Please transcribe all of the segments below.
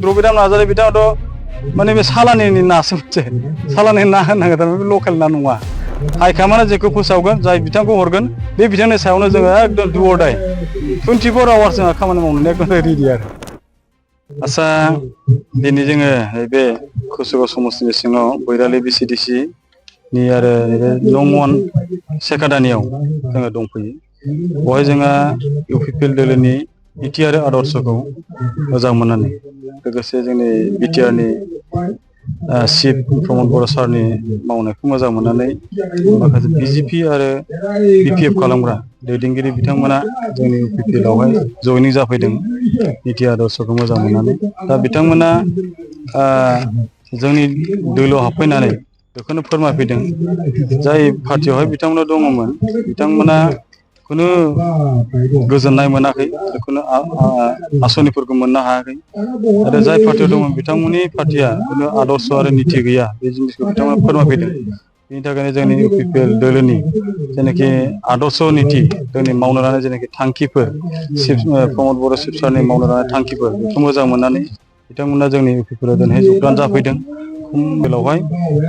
द्रौपदी नार्जारी बिथाङाथ' माने बे सालानि नासो मोनसे सालानि ना होननांगोन थारमाने लकेल ना नङा हाइकामान्डआ जेखौ फोसावगोन जाय बिथांखौ हरगोन बे बिथांनि सायावनो जोङो एकदम डु अर डाइ 24 आवार्स जोंहा खामानि मावनो एकदम रेडि आरो आसा दिनै जोङो बे कुसुगाव समस्तिनि सिङाव बैरालि बिसिडिसि नि आरो नं 1 सेकादानियाव जोङो दंफैयो बेवहाय जोंहा इउपिपिएल दोलोनि नीति आरो आदर्शखौ मोजां मोननानै लोगोसे जोंनि बिटिआरनि चिफ प्रमद बर' सारनि मावनायखौ मोजां मोननानै माखासे बिजेपि आरो बिपिएफ खालामग्रा दैदेनगिरि बिथांमोना जोंनि इउपिपिएलआवहाय जयनिं जाफैदों नीति आदर्शखौ मोजां मोननानै दा बिथांमोना जोंनि दोलोआव हाबफैनानै बेखौनो फोरमायफैदों जाय पार्टियावहाय बिथांमोना दङमोन बिथांमोना खुनु गोजोननाय मोनाखै खुनु आसनिफोरखौ मोननो हायाखै आरो जाय पार्टियाव दंमोन बिथांमोननि पार्टिया खुनु आदर्श आरो नीति गैया बे जिनिसखौ बिथांमोना फोरमायफैदों बेनि थाखायनो जोंनि इउपिपिएल दोलोनि जेनाखि आदर्श नीति जोंनि मावनो लानाय जेनाखि थांखिफोर प्रमद बर' शिब सारनि मावनो लानाय थांखिफोर बेखौ मोजां मोननानै बिथांमोना जोंनि इउपिपिएलआव दिनैहाय जगदान जाफैदों बेलावहाय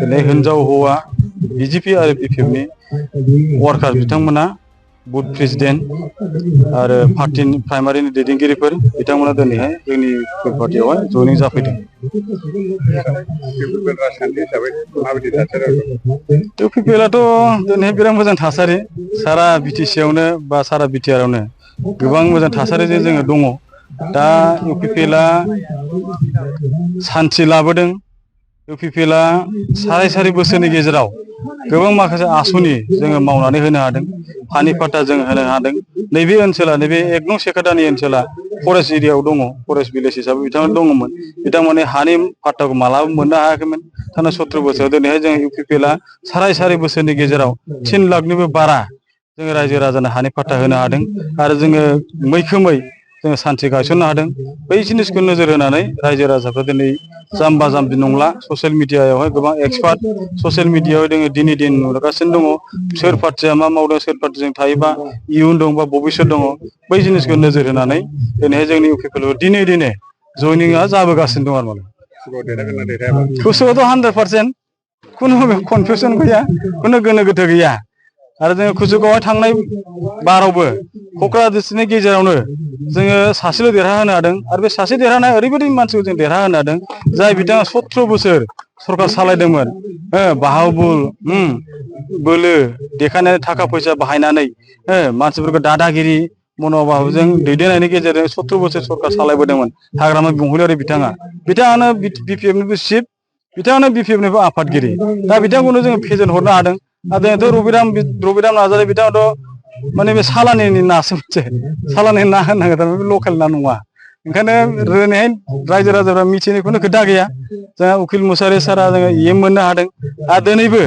दिनै हिनजाव हौवा बिजेपि आरो बिपिएफनि वार्कार बिथांमोना बुथ प्रेसिडेन्ट आरो पार्टिनि प्राइमारिनि दैदेनगिरिफोर बिथांमोना दिनैहाय जोंनि पार्टियावहाय जयनिं जाफैदों इउपिपिएलआथ' दिनैहाय बिराद मोजां थासारि सारा बिटिसिआवनो बा सारा बिटिआरआवनो गोबां मोजां थासारिजों जोङो दङ दा इउपिपिएलआ सान्थि लाबोदों इउपिपिएलआ साराय बोसोरनि गेजेराव गोबां माखासे आसनि जोङो मावनानै होनो हादों हानि पाट्टा जों होनो हादों नैबे ओनसोला नैबे 1 नं सेकादानि ओनसोला फरेस्ट एरियायाव दङ फरेस्ट भिलेज हिसाबै बिथांमोन दङमोन बिथांमोननि हानि पाट्टाखौ मालाबा मोननो हायाखैमोन थारमाने 70 बोसोर दिनैहाय जों इउपिपिएलआ साराय बोसोरनि गेजेराव 3 लाखनिबो बारा जोङो रायजो राजानो हानि पाट्टा होनो हादों आरो जोङो मैखोमै जोङो सान्थि गायसननो हादों बै जिनिसखौ नोजोर होनानै रायजो राजाफ्रा दिनै जाम्बा जाम्बि नंला ससियेल मिडियायावहाय गोबां एक्सपार्ट ससियेल मिडियायाव जोङो दिनै दिन नुगासिनो दङ सोर पार्टिया मा मावदों सोर पार्टिजों थायोबा इयुन दं बा भबिष्यत दङ बै जिनिसखौ नोजोर होनानै दिनैहाय जोंनि इउपिपिएलआव दिनै जयनिंआ जाबोगासिनो दं आरो कुसुगावआवथ' 100% खुनु कनफिउसन गैया खुनु गोनो गोथो गैया आरो जोङो कुसुगावआव थांनाय बारावबो क'क्राझार डिस्ट्रिक्टनि गेजेरावनो जोङो सासेल' देरहाहोनो हादों आरो बे सासे देरहानाय ओरैबायदि मानसिखौ जों देरहाहोनो हादों जाय बिथाङा 17 बोसोर सरकार सालायदोंमोन बाहादुर बोलो देखायनानै थाखा फैसा बाहायनानै मानसिफोरखौ दादागिरि मन'भाबजों दैदेननायनि गेजेरजों 17 बोसोर सरकार सालायबोदोंमोन हाग्रामा बुंहुलारि बिथाङानो बिपिएफनिबो चिफ बिथाङानो बिपिएफनिबो आफादगिरि दा बिथांखौनो जोङो फेजेन हरनो हादों आरो दिनैथ' द्रौपदी नार्जारी बिथाङाथ' माने बे सालानि नासो मोनसे सालानि ना होननांगोन थारमाने लकेल ना नङा ओंखायनो दिनैहाय रायजो राजाफ्रा मिथिनाय खुनु खोथा गैया जोंहा उकिल मुसाहारि सारा जोङो EM मोननो हादों आरो दिनैबो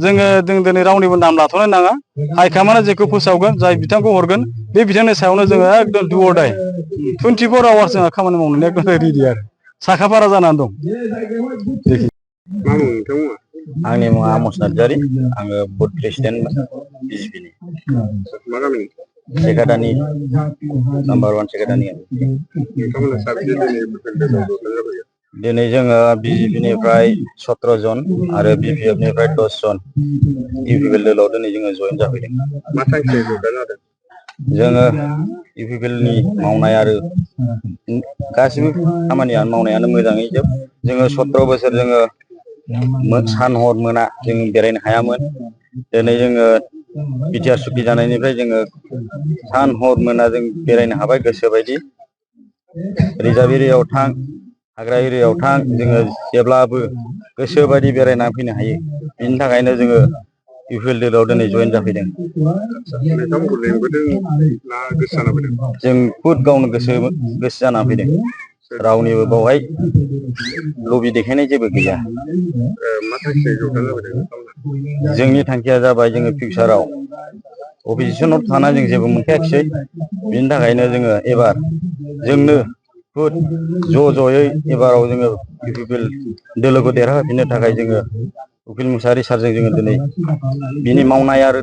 जोङो दिनै रावनिबो नाम लाथ'नो नाङा हाइकामान्डआ जेखौ फोसावगोन जाय बिथांखौ हरगोन बे बिथांनि सायावनो जोङो एकदम डु अर डाइ 24 आवार्स जोंहा खामानि मावनो एकदम रेडि आरो साखाफारा जानानै दं आंनि मुङा आमस नार्जारी आङो बुथ प्रेसिडेन्ट बिजेपिनि सेकादानि नाम्बार 1 सेकादानि दिनै जोङो बिजेपिनिफ्राय 17 जन आरो बिपिएफनिफ्राय 10 जन इउपिपिएल दोलोआव दिनै जोङो जयेन जाफैदों जोङो इउपिपिएलनि मावनाय आरो गासिबो खामानियानो मावनायानो मोजाङै जोङो 17 बोसोर जोङो सान हर मोना जों बेरायनो हायामोन दिनै जोङो बिटिआर सुक्ति जानायनिफ्राय जोङो सान हर मोना जों बेरायनो हाबाय गोसोबायदि रिजार्भ एरियायाव थां हाग्रा एरियायाव थां जोङो जेब्लाबो गोसोबायदि बेरायनानै फैनो हायो बिनि थाखायनो जोङो इउपिपिएल दोलोआव दिनै जयेन जाफैदों जों खुद गावनो गोसो जानानै फैदों रावनिबो बावहाय लबि देखायनाय जेबो गैया जोंनि थांखिया जाबाय जोङो फिउचाराव अपोजिसनाव थाना जों जेबो मोनखायाखिसै बिनि थाखायनो जोङो एबार जोंनो खुद ज'यै एबाराव जोङो इउपिपिएल दोलोखौ देरहाहोफिननो थाखाय जोङो उकिल मुसाहारि सारजों जोङो दिनै बिनि मावनाय आरो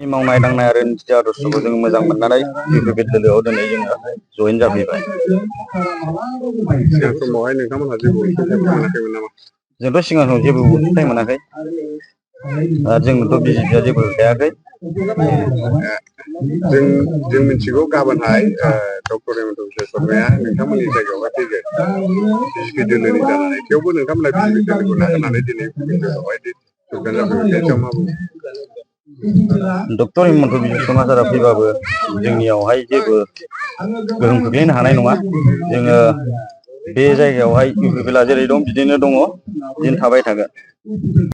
मावनाय दांनाय आरो निथि आदर्शखौ जों मोजां मोननानै इउपिपिएल दोलोआव दिनै जोङो जयेन जाफैबाय। सिगां समावहाय नोंथांमोनहा जेबो अनसुंथाइ मोनाखैमोन नामा? जोंथ' सिगां समाव जेबो अनसुंथाइ मोनाखै आरो जोंनोथ' बिजेपिआ जेबो होखायाखै। जों मिथिगौ गाबोनहाय डक्टर हेमन्त बिश्व शर्माया नोंथांमोननि जायगायावहाय फैगोन बिजेपि दोलोनि जानानै, थेवबो नोंथांमोना बिजेपि दोलोखौ नागारनानै दिनै दोलोआवहाय जगदान जाफैबाय। बेनि सायाव मा बुङो? डक्टर हेमन्त बिश्व शर्मा सारा फैबाबो जोंनियावहाय जेबो गोहोम खोख्लैनो हानाय नङा। जोङो बे जायगायावहाय इउपिपिएलआ जेरै दं बिदिनो दङ, बिदिनो थाबाय थागोन।